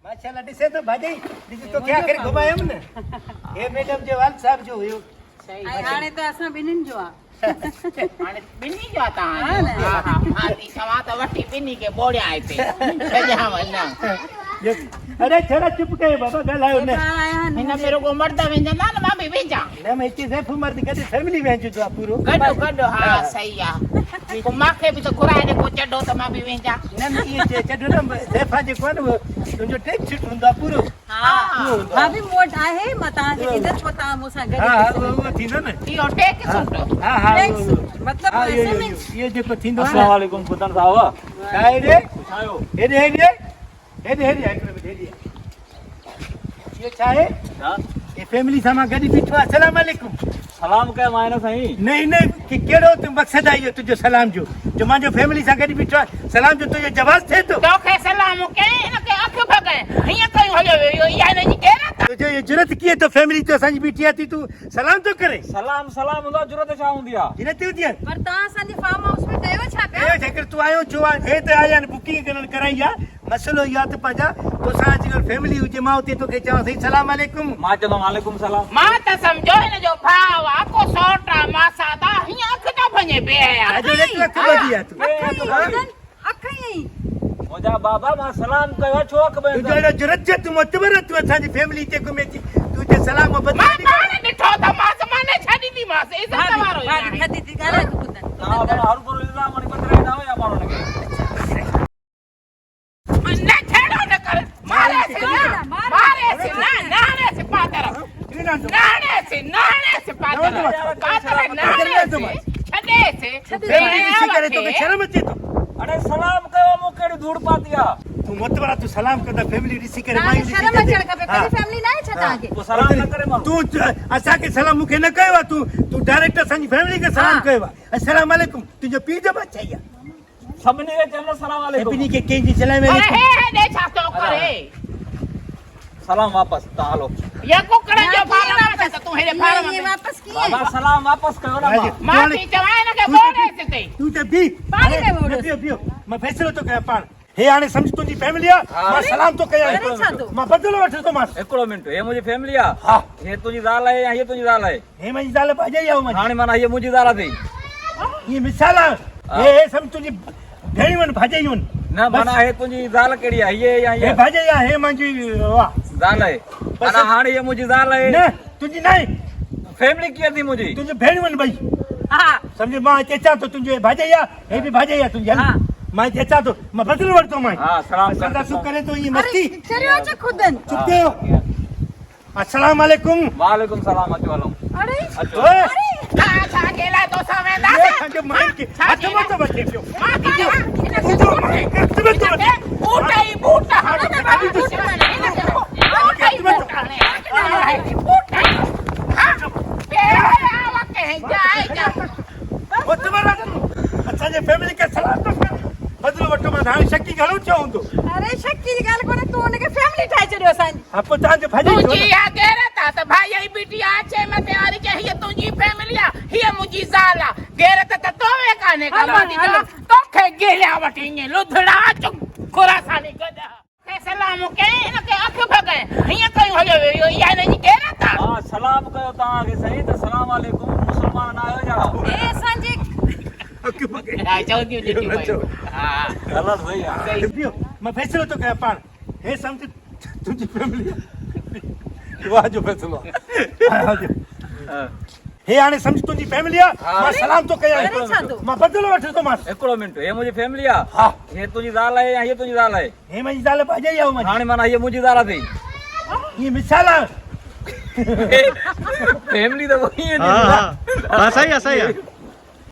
ماشاءالله ڏسين ٿو ڀاڄائي ڏس توکي آخر گهمايم نه هي ميڊم جي والد صاحب جو هيو. ۽ هاڻي ته اسان ٻنهين جو آ. هاڻي ٻنهي جو آ توهان جو. ها ها مان ٿي چوان ته وٺي ٻنهي کي ٻوڙيان هتي ڇڏيان نه. اڙي ڇڙا چپ ڪيو بابا ڳالهايو نه. هن ۾ رڳو مرد وينجندا نه مان به وينجان. نه م هتي زيف مرد گڏ فيملي وينجندو آ پورو. گڏ گڏ ها صحيح آ. پوء مان کي به ته گهرائي ڏي ڪو چڍو ته مان به وينجان. نه نه ائين چئي چڍو نه زيفا جيڪو آ نه اهو تنهنجو ٽيڪ سوٽ هوندو آ پورو. ها ڀاڀي مون وٽ آهي مان توهان کي ڏيندس پوء توهان مون سان گڏ ها ها اهو ٿيندو نه. اهو ٽيڪ سوٽ. ها ها ٽيڪ سوٽ مطلب اهو جيڪو ٿيندو آ نه. اسلام عليڪم خدن صاحب. ڇا آهي ري؟ خوش آهيو؟ هيڏي هيڏي هيڏي هيڏي هڪڙو منٽ هيڏي اهو ڇا آهي؟ ڇا؟ هي فيملي سان مان گڏ بيٺو آهيان سلام عليڪم. سلام ڪيو مانء نه سائين. نه نه ڪهڙو تون مقصد آهي اهو تنهنجو سلام جو جو مانجو فيملي سان گڏ بيٺو آهيان سلام جو تنهنجو جواز ٿئي ٿو. توکي سلام ڪئين هن کي اک ڀڳئين هيئن ڪيون هليو ويو اها هن جي غيرت آهي. تنهنجو اهو جرئت ڪيئن ٿو فيملي تون اسان جي بيٺي آهي تون سلام ٿو ڪرين. سلام سلام هوندو آهي جرئت ڇا هوندي آهي. جرئت هوندي آهي. پر توهان اسان جي فارم هائوس ۾ ڪيو ڇا پيا. ڪيو ڇا ڪري تون آيو ڇو آهين هي ته آيا آهن بڪنگ ڪرڻ ڪرائي آهي مسئلو اهو آهي ته پنهنجا توسان اڄڪلهه فيملي هجي مان اتي توکي چوان سائين سلام عليڪم. مان چوندم وعليڪم سلام. مان ته سمجهو هن جو ڀاء آ ڪو سئوٽ آ ماسات آ هيئن اک ٿو ڀڃي بي حيا. ڇا جو ايترو اک ٻڌي آ تون. اک ئي ٻڌن اک ئي. منهنجا بابا مان سلام ڪيو آ ڇو اک ڀڃي تنهنجو اهڙو جرئت جو تون معتبر آ تون اسان جي فيملي هتي گهمي ٿي تون هتي سلام محبت مان پاڻ ڏٺو ته ماس مان نه ڇڏينديمانس عزت وارو ئي ڀاڀي ناهي. ٿڌي ٿي ڳالهائي تون ٻڌن. توهان ڀلا هروڀرو الزام هڻي پڌرائيندا آهيو يا ماڻهن کي. نه جهيڙو نه ڪر ماريس نه ماريس نه ناڻيس پادر ناڻيس ناڻيس پادر پادر ناڻيس ڇڏيس ڏسي ڪري توکي شرم اچي ٿو. اڙي سلام ڪيو مون ڪهڙي ڌوڙ پاتي آ. تون معتبر آ تون سلام ڪندا فيملي ڏسي ڪري مايون ڏسي شرم اچڻ کپي پنهنجي فيملي ناهي ڇا توهان کي. پوء سلام نه ڪري ماڻهو. تون اسان کي سلام مون کي نه ڪيو آ تون تون ڊائريڪٽ اسان جي فيملي کي سلام ڪيو آ السلام عليڪم تنهنجو پيء جو بادشاهي آ. سڀني کي چيم نه سلام عليڪم. سڀني کي ڪنهن جي سلام پر عليڪم. هي هيڏي ڇا ٿو ڪري. سلام واپس تان هلو. يا ڪڪڙن جو فارم آ ته تون هيڏي فارم ۾. واپس ڪيئن. بابا سلام واپس ڪيو نه مان. مان ٿي چوان هن کي ٻوڙيس هتي. تون ته بيهه. پاڻي ۾ ٻوڙيس. بيهو بيهو مان فيصلو ٿو ڪيان پاڻ. هي هاڻي سمجهه تنهنجي فيملي آ مان سلام ٿو ڪيان مان بدلو وٺندومانس. هڪڙو منٽ هي منهنجي فيملي آ. ها. هي تنهنجي زال آهي يا هي تنهنجي زال آهي. هي منهنجي زال ڀاڄائي آ. هاڻي معنيٰ هيء منهنجي زال اٿئي. هي مثال آ. هي هي سمجهه تنهنجي ڀيڻيون آهن ڀاڄايون آهن. نه معنيٰ هي تنهنجي زال ڪهڙي آ هيء يا هيء؟ هي ڀاڄائي آ هي منهنجي آ. زال آهي. معنيٰ هاڻي هيء منهنجي زال آهي. نه تنهنجي ناهي. فيملي ڪيئن ٿي منهنجي؟ تنهنجون ڀيڻيون آهن ٻئي. ها. سمجهه مان هتي اچان ٿو تنهنجي ڀاڄائي آ هي به ڀاڄائي آ تنهنجي هل مان هتي اچان ٿو مان بدلو وٺندومانء. ها سلام ڪر. سردا سو ڪرين ٿو ائين مستي. چريو اچ خودن. چپ ڪيو. السلام عليڪم. وعليڪم سلام اچو هلون. اڙي اچو. ڇا ڇا جي لاء تو سان وينداسين. اسان ماين کي هٿ مان ٿو وٺي پيو. تنهنجو ماين کي هٿ مان ٿو وٺي. بوٽ ئي بوٽ هڻ. بوٽ ئي بوٽ هڻي. بوٽ ئي پير آوا ڪنهن جاء جا. اسان جي فيملي کي سلام ٿو ڪري. بدلو وٺو مان هاڻي شڪي گهڻو ٿيو هوندو. اري شڪي جي ڳالهه ڪونهي تون هن کي فيملي ٺاهي ڇڏيو اسان جي. ها پوء توهان جو ڀاڄائي ٿيو نه. تنهنجي اها غيرت آ ته ڀائي ۽ بيٽي آ چي مٿي واري چي هيء تنهنجي فيملي آ هيء منهنجي زال آ غيرت ته تو ۾ ڪانهي ڪا مان ٿي چوان توکي گهليان وٺي ائين لڌڙا چ خراساني گڏهه. کي سلام ڪئين هن کي اک ڀڳئين هيئن ڪيون هليو ويو اها هن جي غيرت آ. ها سلام ڪيو توهان کي سائين ته سلام عليڪم مسلمان نه آهيو ڇا. هي اسان جي اک ڀڳئين. ها چونديون ڏٺيون پيون ها. غلط صحيح آ. بيهو مان فيصلو ٿو ڪيان پاڻ. هي سمجھ تنهنجي فيملي واهه جو فيصلو آ هي هاڻي سمجھ تنهنجي فيملي آ مان سلام ٿو ڪيان مان بدلو وٺندومانس. هڪڙو منٽ هي منهنجي فيملي آ ها هي تنهنجي زال آهي يا هي تنهنجي زال آهي؟ هي منهنجي زال ڀاڄائي آ. هاڻي معنيٰ هيء منهنجي زال اٿئي. هي مثال آ. فيملي ته ائين ها ها صحيح آ صحيح آ.